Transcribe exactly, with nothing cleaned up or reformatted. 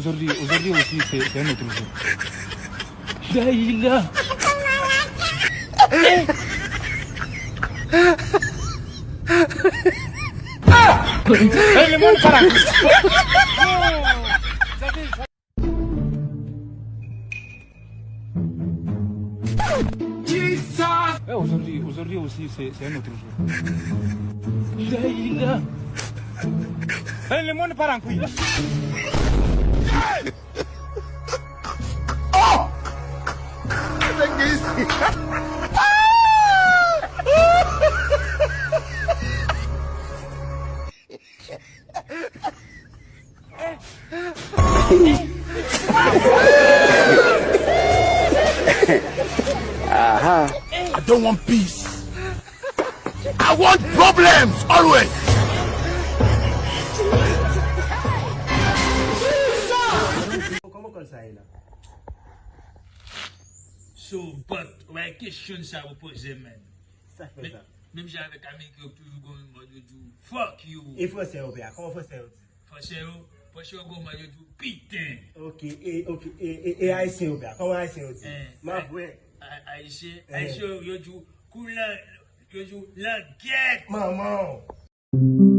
Aujourd'hui, aujourd'hui aussi, c'est c'est un autre jour. Daïla. Hey, le monde para. Jesus! Eh, aujourd'hui, aujourd'hui aussi, c'est c'est un autre jour. Daïla. Hey, le monde part en couille. Oh! Nèg gen isi. Aha. I don't want peace. I want problems always. Kòman kòl sa ye la? So, but, wè kesyon sa ou poze, man. Sa k fè sa? Menm jan avèk Ameriken, yo toujou gon mòd yo di w, "Fuck you." E fransè yo, pè a? Kòman fransè yo di? Fransè yo, fransè yo gon mòd yo di w, "Piten." Ok, e, ok, e, e, e ayisyen yo, pè a? Kòman ayisyen yo di? Eh, m ap wè. A- Ayisyen, eh, ayisyen yo, yo di w, "Koulè," yo di w, "Langèt." Manman w.